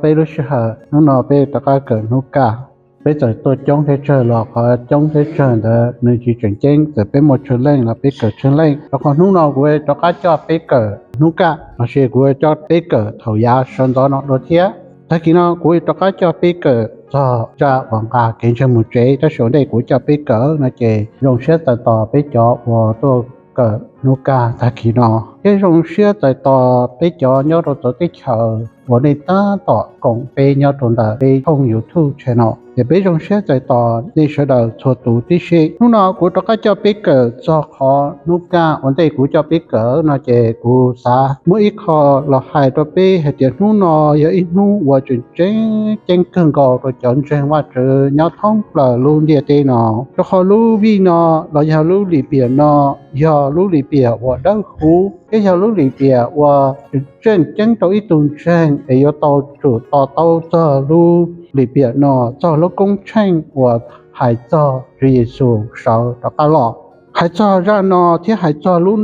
peb lub sij hawm. Hnub no peb rov qab kawm hnub kaj. Peb txawm tuaj coob thiab tsawg los qhov coob thiab tsawg ntawd nws tsis tseem ceeb, txawm peb muaj tsawg leej los peb kawm tsawg leej. Rau qhov hnub no kuv rov qab coj peb kawm hnub kaj, los sis kuv coj peb kawm thaum yav sawv ntxov no dua thiab. Tag kis no kuv rov qab coj peb kawm txog zaj uas nqa kev ntseeg mus tsev, tab sis ua ntej kuv coj peb kawm no ces zoo siab txais tos peb cov uas tuaj kawm hnub kaj tag kis no, thiab zoo siab txais tos peb cov nyob rau txawv teb chaws uas nej tab tom koom peb nyob rau ntawm peb thooj YouTube channel no, ces peb zoo siab txais tos nej sawv daws txhua tus tib si. Hnub no kuv rov qab coj peb kawm txog qhov hnub kaj. Ua ntej kuv coj peb kawm no ces kuv xav muaj ib qho los hais rau peb hais tias hnub no yog ib hnub uas tseem ceeb kawg nkaus rau cov ntseeg Vajtswv nyob thoob plaws lub ntiaj teb no, rau qhov lub vij no los yog lub lim piam no yog lub lim piam uas dawb huv thiab yog lub lim piam uas tseem ceeb rau ib tug ntseeg es yuav tau tsum to taub txog lub lim piam no, txog lub koob tsheej uas hais txog Tswv Yexus sawv rov qab los. Hais txog zaj no thiab hais txog lub,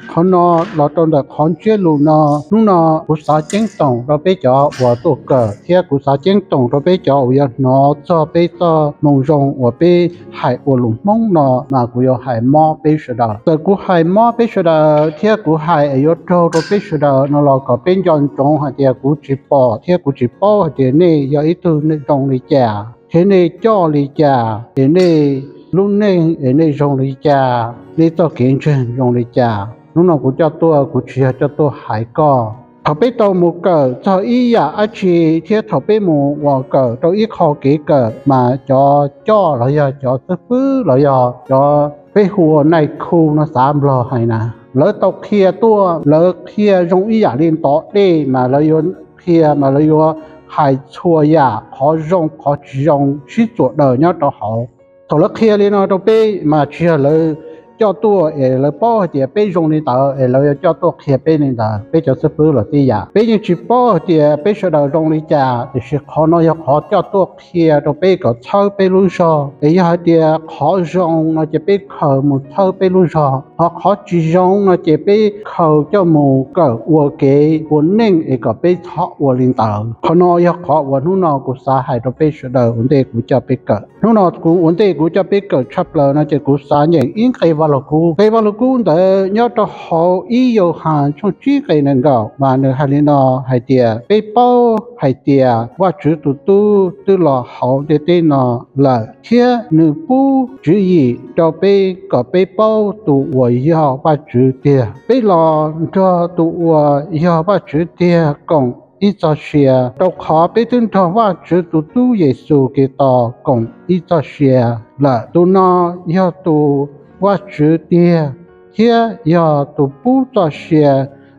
qhov no los rau ntawm qhov ntsiab lus no, hnub no kuv xav ceeb toom rau peb cov uas tuaj kawm thiab kuv xav ceeb toom rau peb cov uas yuav hnov txog peb txoj moo zoo uas peb hais ua lus Hmoob no, mas kuv yuav hais mob peb sawv daws. Txawm kuv hais mob peb sawv daws thiab kuv hais es yuav raug rau peb sawv daws no los kom peb nco ntsoov hais tias kuv tsis pom thiab kuv tsis paub hais tias nej yog ib tug zoo li cas thiab nej coj li cas es nej lub neej es nej zoo li cas, nej txoj kev ntseeg zoo li cas. Hnub no kuv coj tuaj kuv tsis yog coj tuaj hais koj. Thaum peb tau mus kawm txog ib yam dab tsi thiab thaum peb mus uas kawm rau ib qho kev kawm mas cov coj los yog cov xib fwb los yog cov peb hu ua nais khu no xav Nplog hais na, lawv tau qhia tuaj, lawv qhia zoo ib yam li ntov dej mas lawv yuav qhia mas lawv yuav hais txhua yam qhov zoo qhov tsis zoo sib txuas daws nyob rau hauv. Thaum lawv qhia li no rau peb mas tsis yog lawv coj tuaj es lawv paub hais tias peb zoo li ntawd es lawv yuav coj tuaj qhia peb li ntawd. Peb cov xib fwb los tib yam, peb yeej tsis paub hais tias peb sawv daws zoo li cas, tiam sis qhov no yog qhov coj tuaj qhia rau peb kom txhawb peb lub zog. Es yog hais tias qhov zoo no ces peb khaws mus txhawb peb lub zog, ho qhov tsis zoo no ces peb khaws coj mus kawm ua kev ua neej es kom peb txhob ua li ntawd. Qhov no yog qhov uas hnub no kuv xav hais rau peb sawv daws ua ntej kuv coj peb kawm. Hnub no kuv ua ntej kuv coj peb kawm tshaj plaws no ces kuv xav nyeem ib nqe Vaj Lug Kub. Nqe Vaj Lug Kub ntawd nyob rau hauv ib Yauhas tshooj tsib nqe nees nkaum mas nws hais li no hais tias, peb paub hais tias Vajtswv tus Tub twb los hauv ntiaj teb no lawm, thiab nws pub tswv yim rau peb kom peb paub tus uas yog Vajtswv tiag. Peb los nrog tus uas yog Vajtswv tiag koom ib txoj sia, rau qhov peb twb nrog Vajtswv tus Tub Yexus Khetos koom ib txoj sia lawm. Tus no yog tus Vajtswv tiag, thiab yog tus pub txoj sia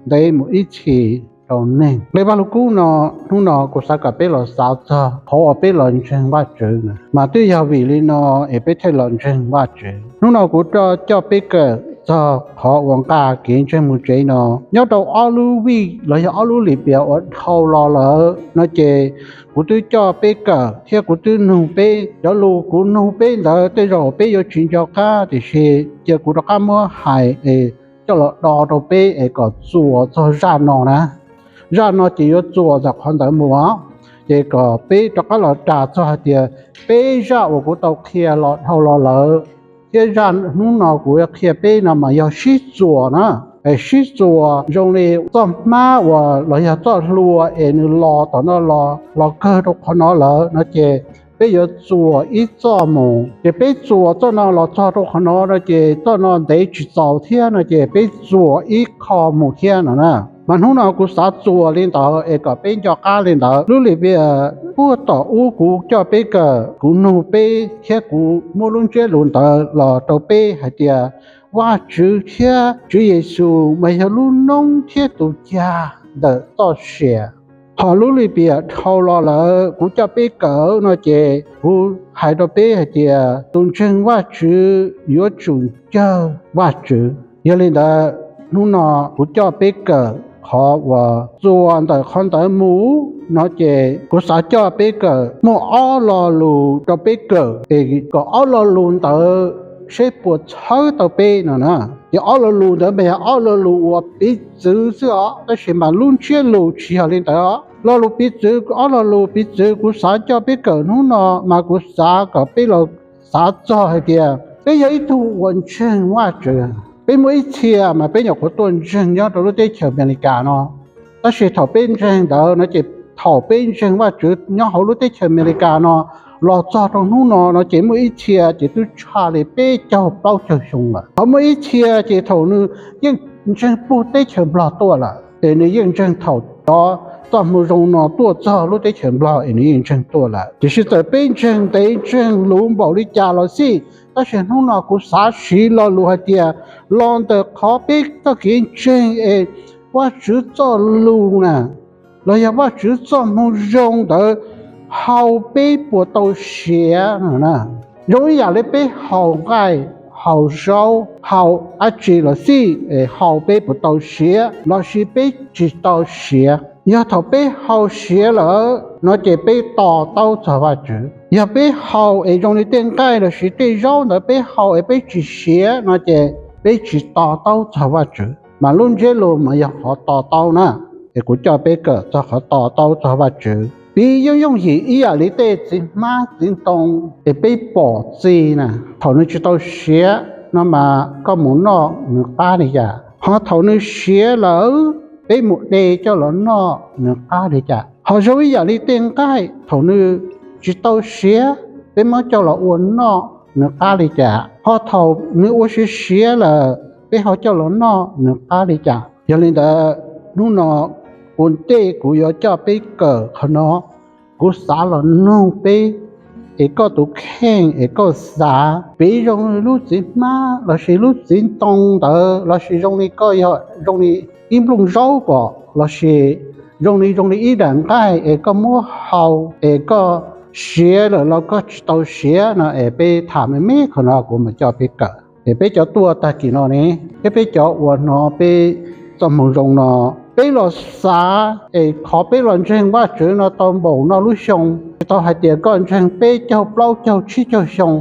ntev mus ib txhis rau neeg. Nqe Vaj Lug Kub no, hnub no kuv xav kom peb los xav txog qhov uas peb los ntseeg Vajtswv na, mas twb yog vim li no es peb thiaj los ntseeg Vajtswv. Hnub no kuv coj peb kawm txog qhov uas nqa kev ntseeg mus tsev no. Nyob rau ob lub vij los yog ob lub lim piam uas dhau los lawm no ces kuv twb coj peb kawm thiab kuv twb nug peb. Cov lus kuv nug peb ntawd tej zaum peb yuav tsis nco qab, tiam sis cia kuv rov qab muab hais es coj los do rau peb es kom txuas txog zaj no na. Zaj no ces yuav txuas ntawm qhov ntawd mus os. Ces kom peb rov qab los ras txog hais tias peb zaj uas kuv tau qhia los dhau los lawm thiab zaj hnub no kuv yuav qhia peb no mas yog sib txuas na. Es sib txuas zoo li txoj hmab uas los yog txoj hlua es nws los tom no los, los kawg rau qhov no lawm no ces peb yuav txuas ib txoj mus. Ces peb txuas txoj no los txog rau qhov no no ces txoj no ntev tsis txaus thiab no ces peb txuas ib qho mus thiab no na. Mas hnub no kuv xav txuas li ntawd es kom peb nco qab li ntawd. Lub lim piam puag tom ub kuv coj peb kawm, kuv nug peb thiab kuv muab lub ntsiab lus ntawd los rau peb hais tias Vajtswv thiab Tswv Yexus mas yog lub noob thiab tus cag ntawm txoj sia. Ho lub lim piam dhau los lawm kuv coj peb kawm no ces kuv hais rau peb hais tias tus ntseeg Vajtswv yuav tsum ncawg Vajtswv. Yog li ntawd, hnub no kuv coj peb kawm qhov uas txuas ntawm qhov ntawd mus no ces kuv xav coj peb kawm muaj ob lo lus rau peb kawm es kom ob lo lus ntawd seb puas txhawb tau peb no na. Ces ob lo lus ntawd mas yog ob lo lus uas piv txwv xwb os, tab sis mas lub ntsiab lus tsis yog li ntawd os. Lo lus piv txwv, ob lo lus piv txwv kuv xav coj peb kawm hnub no mas kuv xav kom peb los xav txog hais tias peb yog ib tug uas ntseeg Vajtswv. Peb muaj ib txhia mas peb nyuam qhuav tuaj ntseeg nyob rau lub teb chaws Amelikas no, tab sis thaum peb ntseeg ntawd no ces thaum peb ntseeg Vajtswv nyob hauv lub teb chaws Amelikas no los txog rau hnub no no ces muaj ib txhia ces twb tshaj li peb caug plaub caug xyoo lawm. Ho muaj ib txhia ces thaum nws yeej ntseeg puag teb chaws Nplog tuaj lawm, es nws yeej ntseeg thaum cov txoj moo zoo no tuaj txog lub teb chaws Nplog es nws yeej ntseeg tuaj lawm. Tiam sis txawm peb ntseeg ntev ntseeg luv npaum li cas los xij, tab sis hnub no kuv xav siv lo lus hais tias los ntawm qhov peb txoj kev ntseeg es Vajtswv txoj lus na, los yog Vajtswv txoj moo zoo ntawd hau peb puas tau siav no na. Zoo ib yam li peb haus nqaij, haus zaub, haus dab tsi los xij, hau peb puas tau siav lossis peb tsis tau siav. Yog thaum peb haus siav lawm no ces peb to taub txog Vajtswv. Yog peb haus es zoo li tej nqaij lossis tej zaub ntawd peb haus es peb tsis siav no ces peb tsis to taub txog Vajtswv. Mas lub ntsiab lus mas yog qhov to taub na, es kuv coj peb kawm txog qhov to taub txog Vajtswv. Piv yooj yooj yim ib yam li tej txiv hmab txiv ntoo es peb pom txi na, thaum nws tsis tau siav no mas koj mus noj nws qab li cas, ho thaum nws siav lawm peb mus de coj los noj nws qab li cas. Ho zoo ib yam li tej nqaij, thaum nws tsis tau siav peb muab coj los ua noj nws qab li cas, ho thaum nws ua siav siav lawm peb ho coj los noj nws qab li cas. Yog li ntawd, hnub no ua ntej kuv yuav coj peb kawm qhov no, kuv xav los nug peb, es koj tus kheej es koj xav piv zoo li lub txiv hmab lossis lub txiv ntoo ntawd lossis zoo li koj yog zoo li ib nplooj zaub pom lossis zoo li zoo li ib daim nqaij es koj muab hau es koj siav lawm los koj tsis tau siav no es peb tham me me qhov no kuv mam coj peb kawm. Es peb cov tuaj tag kis no ne, thiab peb cov uas hnov peb txoj moo zoo no, peb los xav es qhov peb los ntseeg Vajtswv no tau npaum no lub xyoo, tsis tau hais tias koj ntseeg peb caug plaub caug tsib caug xyoo,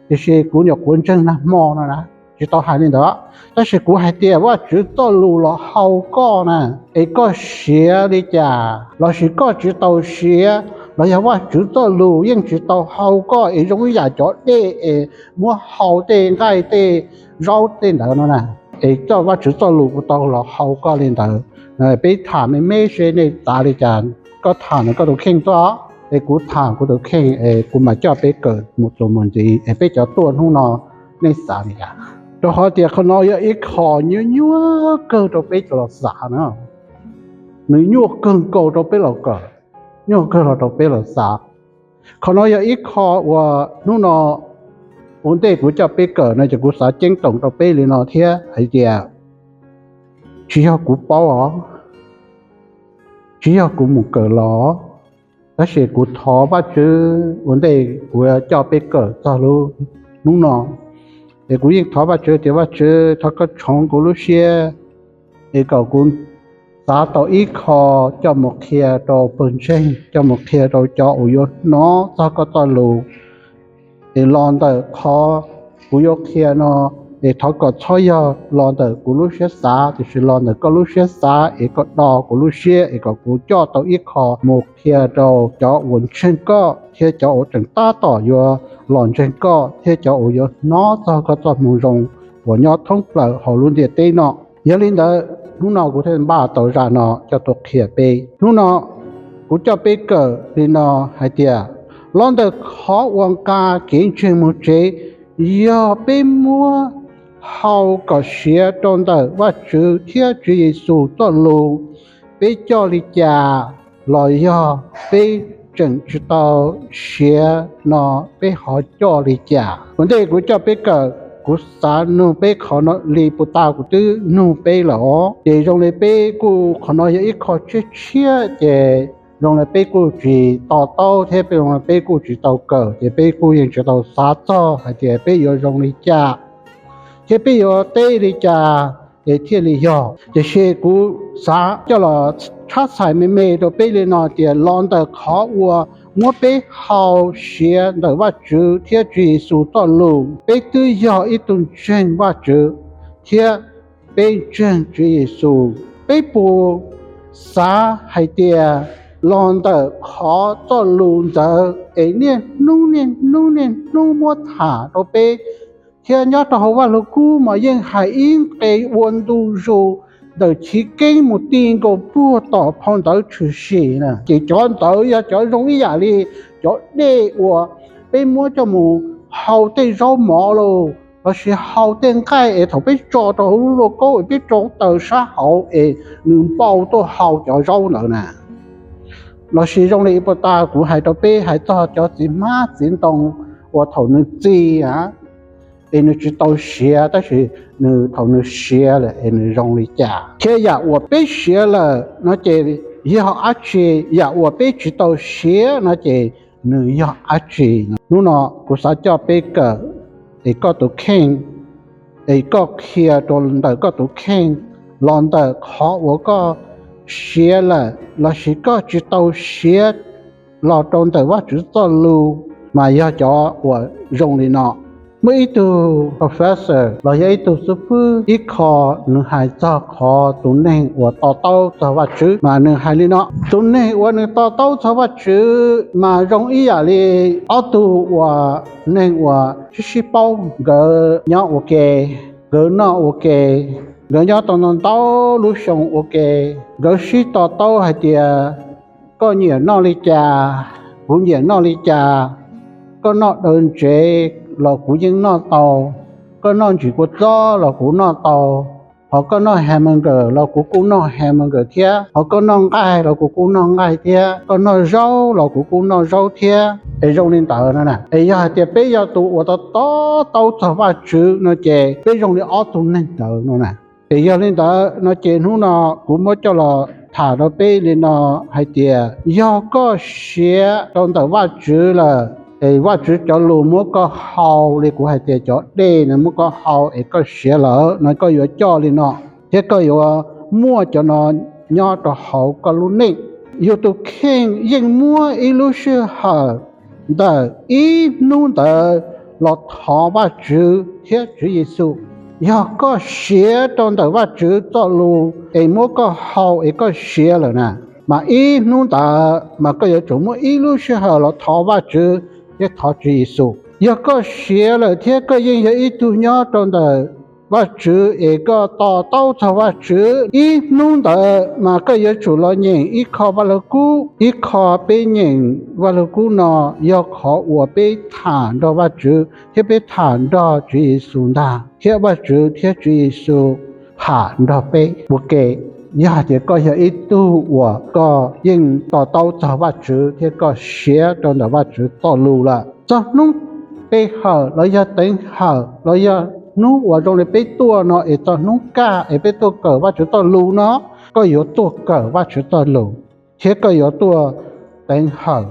tiam sis kuv nyuam qhuav ntseeg nag hmo no na, tsis tau hais li ntawd. Tab sis kuv hais tias Vajtswv txoj lus los hau koj na, es koj siav li cas lossis koj tsis tau siav, los yog Vajtswv txoj lus yeej tsis tau hau koj es zoo ib yam cov dej es muab hau tej nqaij tej zaub tej ntawd no na, es Vajtswv txoj lus kuj tau los hau koj li ntawd. Peb tham me me seb nej xav li cas, koj tham ntawm koj tus kheej xwb, es kuv tham kuv tus kheej es kuv mam coj peb kawm mus txuas mus ntxiv es peb cov tuaj hnub no nej xav li cas. Rau qhov tias qhov no yog ib qho nyuaj nyuaj kawg rau peb los xav na, nws nyuaj kawg nkaus rau peb los kawm, nyuaj kawg los rau peb los xav. Qhov no yog ib qho uas hnub no ua ntej kuv coj peb kawm no ces kuv xav ceeb toom rau peb li no thiab hais tias tsis yog kuv paub os, tsis yog kuv mus kawm los, tab sis kuv thov Vajtswv ua ntej kuv coj peb kawm txog lub hnub no, es kuv yeej thov Vajtswv tias Vajtswv thov koj tshoov kuv lub siab es kom kuv xav tau ib qho coj mus qhia rau pawg ntseeg, coj mus qhia rau cov uas yuav hnov txog koj txoj lus. Es los ntawm qhov kuv yuav qhia no, es thov kom txhob yog los ntawm kuv lub siab xav, tiam sis los ntawm koj lub siab xav es koj do kuv lub siab es kom kuv coj tau ib qho mus qhia rau cov uas ntseeg koj thiab cov uas tseem tab tom yuav los ntseeg koj thiab cov uas yuav hnov txog koj txoj moo zoo uas nyob thoob plaws hauv lub ntiaj teb no. Yog li ntawd hnub no kuv thiaj npaj tau zaj no coj tuaj qhia peb. Hnub no kuv coj peb kawm li no hais tias, los ntawm qhov uas nqa kev ntseeg mus tsev, yog peb muab hau kom siav rau ntawm Vajtswv thiab Tswv Yexus txoj lus, peb coj li cas, los yog peb tseem tsis tau siav no peb ho coj li cas. Ua ntej kuv coj peb kawm, kuv xav nug peb qhov no li puag ta kuv twb nug peb lawm os. Ces zoo li peb kuj qhov no yog ib qho tshiab tshiab, ces zoo li peb kuj tsis to taub thiab peb zoo li peb kuj tsis tau kawm, ces peb kuj yeej tsis tau xav txog hais tias peb yuav zoo li cas thiab peb yuav teb li cas es thiaj li yog. Tiam sis kuv xav coj los tshab txhais me me rau peb li no tias los ntawm qhov uas muab peb hau siav ntawm Vajtswv thiab Tswv Yexus txoj lus, peb twb yog ib tug ntseeg Vajtswv thiab peb ntseeg Tswv Yexus. Peb puas xav hais tias los ntawm qhov txoj lus ntawd es niaj hnub niaj hnub niaj hnub muab tham rau peb, thiab nyob rau hauv Vaj Lug Kub mas yeej hais ib nqe ua ntu zus ntawm chiv keeb mus ti nkaus puag tom phau ntawv tshwm sim na. Ces cov ntawd yog cov zoo ib yam li cov dej uas peb muab coj mus hau tej zaub mov los lossis hau tej nqaij es thaum peb tso rau hauv lub lauj kaub es peb rau taws sab hauv es nws npau tuaj hau cov zaub ntawd na. Lossis zoo li ib puas tas kuv hais rau peb hais txog cov txiv hmab txiv ntoo uas thaum nws txi es nws tsis tau siav, tab sis nws thaum nws siav lawm es nws zoo li cas, thiab yam uas peb siav lawm no ces yog dab tsi, yam uas peb tsis tau siav no ces nws yog dab tsi. Hnub no kuv xav coj peb kawm es koj tus kheej, es koj qhia rau ntawm koj tus kheej los ntawm qhov uas koj siav lawm lossis koj tsis tau siav los rau ntawm Vajtswv txoj lus, mas yog cov uas zoo li no. Muaj ib tug professor los yog ib tug xib fwb ib qho, nws hais txog qhov tus neeg uas to taub txog Vajtswv mas nws hais li no: Tus neeg uas nws to taub txog Vajtswv mas zoo ib yam li ob tug uas neeg uas sib sib paub, nkawd nyob ua ke, nkawd noj ua ke, nkawd nyob tau ntau ntau lub xyoo ua ke, nkawd sib to taub hais tias koj nyiam noj li cas, kuv nyiam noj li cas, koj noj daws ntsev los kuv yeej noj tau, koj noj ntsis kua txob los kuv noj tau, ho koj noj hamburger los kuv kuj noj hamburger thiab, ho koj noj nqaij los kuv kuj noj nqaij thiab, koj noj zaub los kuv kuj noj zaub thiab. Es zoo li ntawd no na, es yog hais tias peb yog tus uas to taub txog Vajtswv no ces peb zoo li ob tug neeg ntawd no na. Es yog li ntawd no ces hnub no kuv muab coj los tham rau peb li no hais tias yog koj siav rau ntawm Vajtswv lawm, es Vajtswv cov lus muab koj hau li kuv hais tias cov dej no muab koj hau es koj siav lawm no koj yuav coj li no, thiab koj yuav muaj cov no nyob rau hauv koj lub neej. Yus tus kheej yeej muab ib lub sij hawm ntawm ib hnub ntawd los thov Vajtswv thiab Tswv Yexus. Yog koj siav rau ntawm Vajtswv txoj lus es muab koj hau es koj siav lawm na, mas ib hnub ntawd mas koj yuav tsum muab ib lub sij hawm los thov Vajtswv thiab thov Tswv Yexus. Yog koj siav lawm thiab koj yeej yog ib tug nyob rau ntawm Vajtswv es koj to taub txog Vajtswv, ib hnub ntawd mas koj yuav tsum los nyeem ib qho Vaj Lug Kub. Ib qho peb nyeem Vaj Lug Kub no yog qhov uas peb tham nrog Vajtswv thiab peb tham nrog Tswv Yexus ntag, thiab Vajtswv thiab Tswv Yexus tham nrog peb ua ke. Yog hais tias koj yog ib tug uas koj yeej to taub txog Vajtswv thiab koj siav rau ntawm Vajtswv txoj lus lawm, txog hnub pe hawm los yog teev hawm los yog hnub uas zoo li peb tuaj no es txog hnub kaj es peb tuaj kawm Vajtswv txoj lus no, koj yuav tuaj kawm Vajtswv txoj lus thiab koj yuav tuaj teev hawm,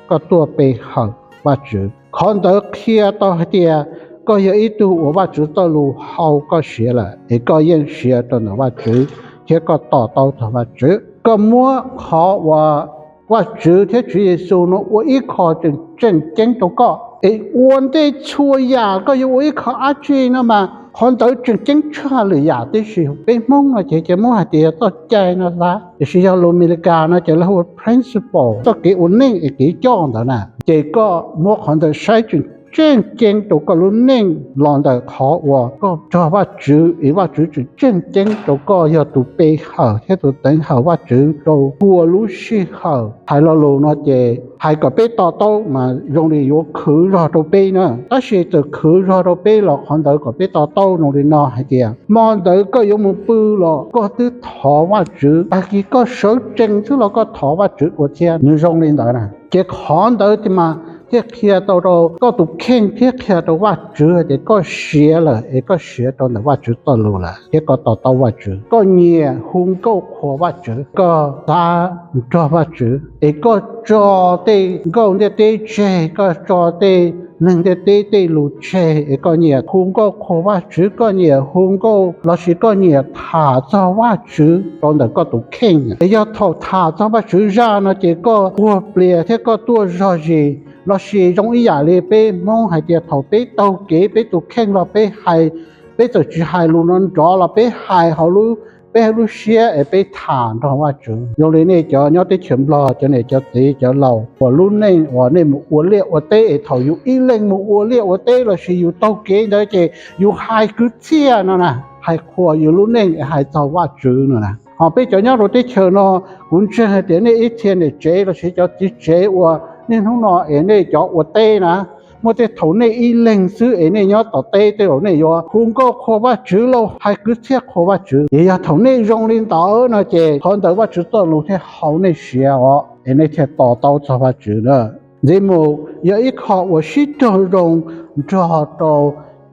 koj tuaj pe hawm Vajtswv. Qhov ntawd qhia tau hais tias koj yog ib tug uas Vajtswv txoj lus hau koj siav lawm es koj yeej siav rau ntawm Vajtswv thiab koj to taub txog Vajtswv. Koj muab qhov uas Vajtswv thiab Tswv Yexus no ua ib qho tseem tseem ceeb rau koj es ua ntej txhua yam koj yuav ua ib qho dab tsi no mas qhov ntawd tseem ceeb tshaj lwm yam tib si. Peb Hmoob no ces ces muab hais tias yog txoj cai no xav, tiam sis yog lus Amelikas no ces lawv hu ua principle, txoj kev ua neej es kev coj ntawd na. Ces koj muab qhov ntawd saib tseem tseem ceeb rau koj lub neej los ntawm qhov uas koj nrog Vajtswv es Vajtswv tseem tseem ceeb rau koj yog tus pe hawm thiab tus teev hawm Vajtswv rau txhua lub sij hawm. Hais lo lus no ces hais kom peb to taub mas zoo li yuav khwv zog rau peb na, tab sis txawm khwv zog rau peb los qhov ntawd kom peb to taub zoo li no hais tias hmo ntawd koj yuav mus pw los koj twb thov Vajtswv, tag kis koj sawv tsees xwb los koj thov Vajtswv ua thiab. Nws zoo li ntawd na, ces qhov ntawd mas thiaj qhia tau rau koj tus kheej thiab qhia rau Vajtswv hais tias koj siav lawm es koj siav rau ntawm Vajtswv txoj lus lawm thiab koj to taub Vajtswv, koj nyiam hu nkauj qhuas Vajtswv, koj xav nrog Vajtswv es koj tso tej nkauj ntiaj teb tseg, koj tso tej neeg ntiaj teb tej lus tseg es koj nyiam hu nkauj qhuas Vajtswv, koj nyiam hu nkauj lossis koj nyiam tham txog Vajtswv rau ntawm koj tus kheej. Es yog thaum tham txog Vajtswv zaj no ces koj puag plias thiab koj tuaj zog zis, lossis zoo ib yam li peb Hmoob hais tias thaum peb taug kev peb tus kheej los peb hais, peb txawm tsis hais lus no nrov los peb hais hauv lub peb hais lub siab es peb tham nrog Vajtswv. Zoo li nej cov nyob teb chaws Nplog, cov niam cov txiv cov laus, uas lub neej uas nej mus ua liaj ua teb es thaum yus ib leeg mus ua liaj ua teb lossis yus taug kev ntawd ces yus hais kwv txhiaj no na, hais qhuas yus lub neej es hais txog Vajtswv no na. Ho peb cov nyob rau teb chaws no, kuv ntseeg hais tias nej ib txhia niam tsev lossis cov txiv tsev uas niaj hnub no es nej cov ua teb na, muaj tej thaum nej ib leeg xwb es nej nyob tom teb tej zaum nej yuav hu nkauj qhuas Vajtswv los hais kwv txhiaj qhuas Vajtswv. Ces yog thaum nej zoo li ntawd no ces qhov ntawm Vajtswv txoj lus thiaj haum nej siab os, es nej thiaj to taub txog Vajtswv na. Ntxiv mus yog ib qho uas sib raug zoo nrog rau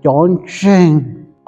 cov ntseeg.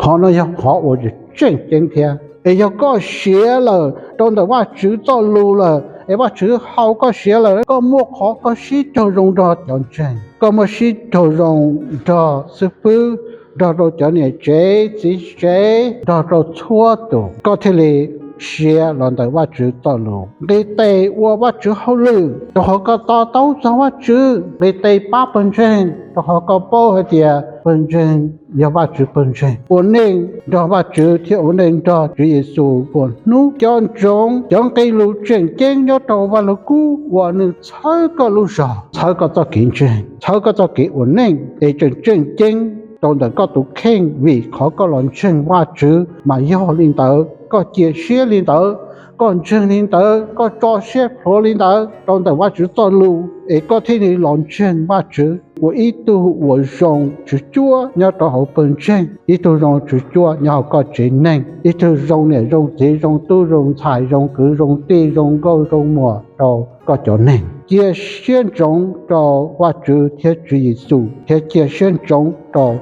Qhov no yog qhov uas tseem ceeb thiab. Es yog koj siav lawm rau ntawm Vajtswv txoj lus lawm, es Vajtswv haum koj siav lawm, koj muaj qhov koj sib raug zoo nrog cov ntseeg, koj muaj sib raug zoo nrog xib fwb, nrog rau cov niam tsev txiv tsev, nrog rau txhua tus, koj thiaj li siav los ntawm Vajtswv txoj lus. Nqis tes ua Vajtswv hauj lwm, rau qhov koj to taub txog Vajtswv. Nqis tes pab pawg ntseeg, rau qhov koj paub hais tias pawg ntseeg yog Vajtswv pawg ntseeg. Ua neej nrog Vajtswv thiab ua neej nrog Tswv Yexus txhua hnub. Cov ntsoov cov nqe lus tseem ceeb nyob rau Vaj Lug Kub uas nws txhawb koj lub zog, txhawb koj txoj kev ntseeg, txhawb koj txoj kev ua neej, es tseem tseem ceeb rau ntawm koj tus kheej, vim qhov koj los ntseeg Vajtswv mas yog li ntawd. Koj cia siab li ntawd, koj ntseeg li ntawd, koj tso siab plhuav li ntawd rau ntawm Vajtswv txoj lus, es koj thiaj li los ntseeg Vajtswv, ua ib tug uas zoo tswv cuab nyob rau hauv pawg ntseeg, ib tug zoo tswv cuab nyob hauv koj tsev neeg, ib tug zoo niam zoo txiv, zoo tub zoo ntxhais, zoo kwv zoo tij, zoo nkauj zoo muam rau koj cov neeg. Cia siab ntsoov rau Vajtswv thiab Tswv Yexus, thiab cia siab ntsoov rau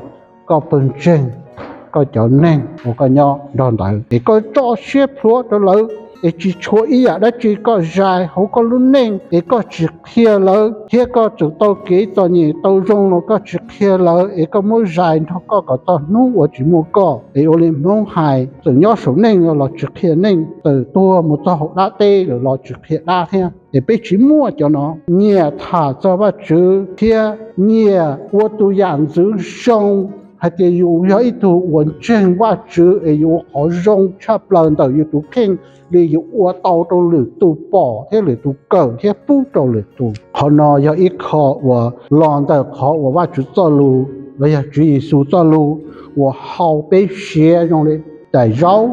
koj pawg ntseeg, koj cov neeg uas koj nyob nrog ntawd, es koj tso siab plhuav rau lawv, es tsis tshuav ib yam dab tsi koj zais hauv koj lub neej es koj tsis qhia lawv, thiab koj tseem tau kev txom nyem tau zoo los koj tsis qhia lawv, es koj muab zais nrog koj kom txog hnub uas tsis muaj koj. Es ua li Hmoob hais, txawm nyob saum neej los tsis qhia neej, txawm tuag mus txog hauv dab teb lawm los tsis qhia dab thiab. Es peb tsis muaj cov no. Nyiam tham txog Vajtswv thiab nyiam ua tus yam ntxwv zoo hais tias yus yog ib tug uas ntseeg Vajtswv es yus ua qhov zoo tshaj plaws ntawm yus tus kheej li yus ua tau rau lwm tus pom thiab lwm tus kawm thiab pub rau lwm tus. Qhov no yog ib qho uas los ntawm qhov uas Vajtswv txoj lus los yog Tswv Yexus txoj lus uas haum peb siav zoo li daim zaub,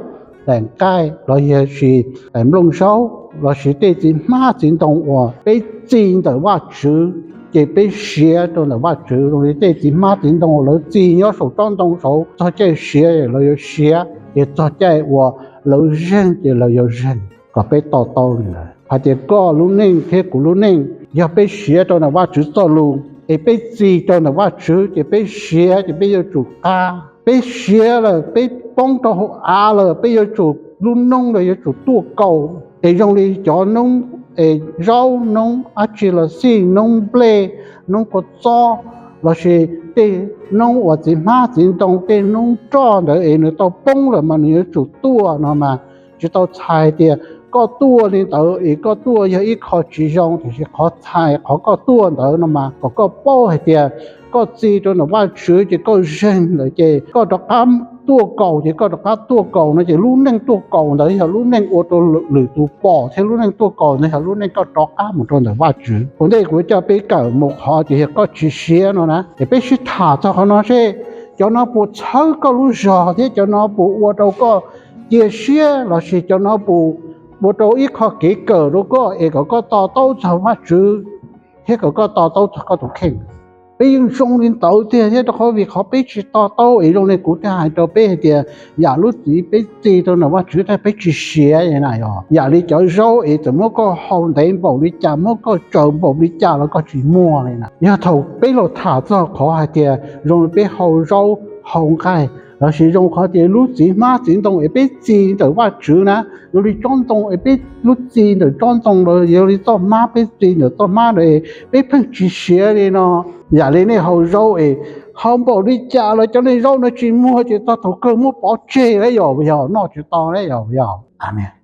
daim nqaij los yog sis daim nplooj zaub los sis tej txiv hmab txiv ntoo uas peb txi ntawm Vajtswv, ces peb siav rau ntawm Vajtswv zoo li tej txiv hmab txiv ntoo uas lawv txi nyob saum tsob ntoo saud, txog caij siav lawv yuav siav, ces txog caij uas lawv zeeg ces lawv yuav zeeg. Kom peb to taub li ntawd hais tias koj lub neej thiab kuv lub neej, yog peb siav rau ntawm Vajtswv txoj lus es peb txi rau ntawm Vajtswv ces peb siav ces peb yuav tsum qab. Peb siav lawm, peb poob rau hauv av lawm, peb yuav tsum, lub noob ntawd yuav tsum tuaj kaus. Es zoo li cov noob, es zaub noob dab tsi los xij, noob nplej, noob kua txob, los sis tej noob uas txiv hmab txiv ntoo, tej noob roj ntawd es nws tau poob lawm mas nws yuav tsum tuaj no mas, tsis tau txhais tias koj tuaj li ntawd es koj tuaj yog ib qho tsis zoo, tiam sis qhov txhais qhov koj tuaj ntawd no mas kom koj paub hais tias koj txi rau ntawm Vajtswv ces koj zeeg lawm ces koj rov qab tuaj kaus, ces koj rov qab tuaj kaus no ces lub neej tuaj kaus ntawd yog lub neej ua rau lwm tus pom thiab lub neej tuaj kaus ntawd yog lub neej koj rov qab mus rau ntawm Vajtswv. Ua ntej kuv coj peb kawm mus qhov tias yog koj tsis siav no na, es peb sib tham txog qhov no seb cov no puas txhawb koj lub zog thiab cov no puas ua rau koj cia siab lossis cov no puas ua rau ib qho kev kawm rau koj es kom koj to taub txog Vajtswv thiab kom koj to taub txog koj tus kheej. Peb yeej zoo li ntawd tiag thiab, rau qhov vim qhov peb tsis to taub es zoo li kuv thiaj hais rau peb hais tias yam lub txiv peb txi rau ntawm Vajtswv tab peb tsis siav na yog yam li cov zaub es txawm muab koj hau ntev npaum li cas, muab koj tsaws npaum li cas los koj tsis muag li na. Yog thaum peb los tham txog qhov hais tias zoo li peb hau zaub hau nqaij lossis zoo qhov tias lub txiv hmab txiv ntoo es peb txi ntawm Vajtswv na, zoo li tsob ntoo es peb lub txi ntawm tsob ntoo los yog li txoj hmab peb txi ntawm txoj hmab ntawd es peb pheej tsis siav li no. Yam li nej hau zaub es hau npaum li cas los cov nej zaub no tsis muag ces txog thaum kawg muab pov tseg lawm yog, yog noj tsis tau lawm yog, yog.